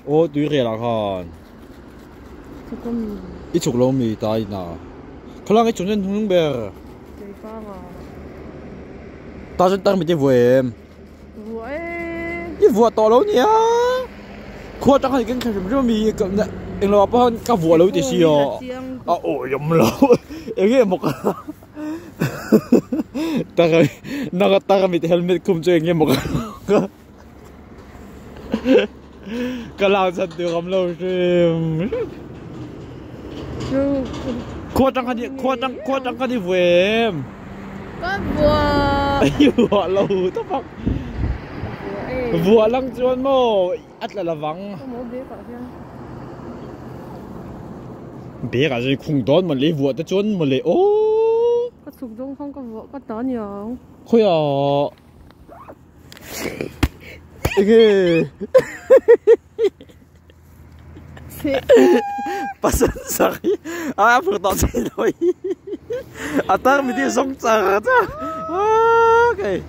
Aw tui rial ah khan. I chhuk lo mi ta in a. Khawlang i chhuk nen hnung ber. Ta chuan tar mite vuah em? I vuah tawh lo nia. Khua atang khan i keng thla hrim hrim a mi englo ah pawh khan ka vuah lo ti si a. A awi awm lo. Enge maw ka Nanga tarmit helmet khum chu enge maw ka Ka lak chan tur awm lo hrim hrim. Khua tang khan khua tang khua tang khan i vuah em? Ka vuah. I vuah lo tawp ang. Vuah lang chuan maw a tla lovang. Bag ah chuan i khung dawn mawle i vuah te chuan mawle aw. Ka chhuk zawng khan ka vuah ka ta niang. Khawiah. Enge Pasal sak hi a phur tawh thei lo hi a tar mi te zawng char char okay.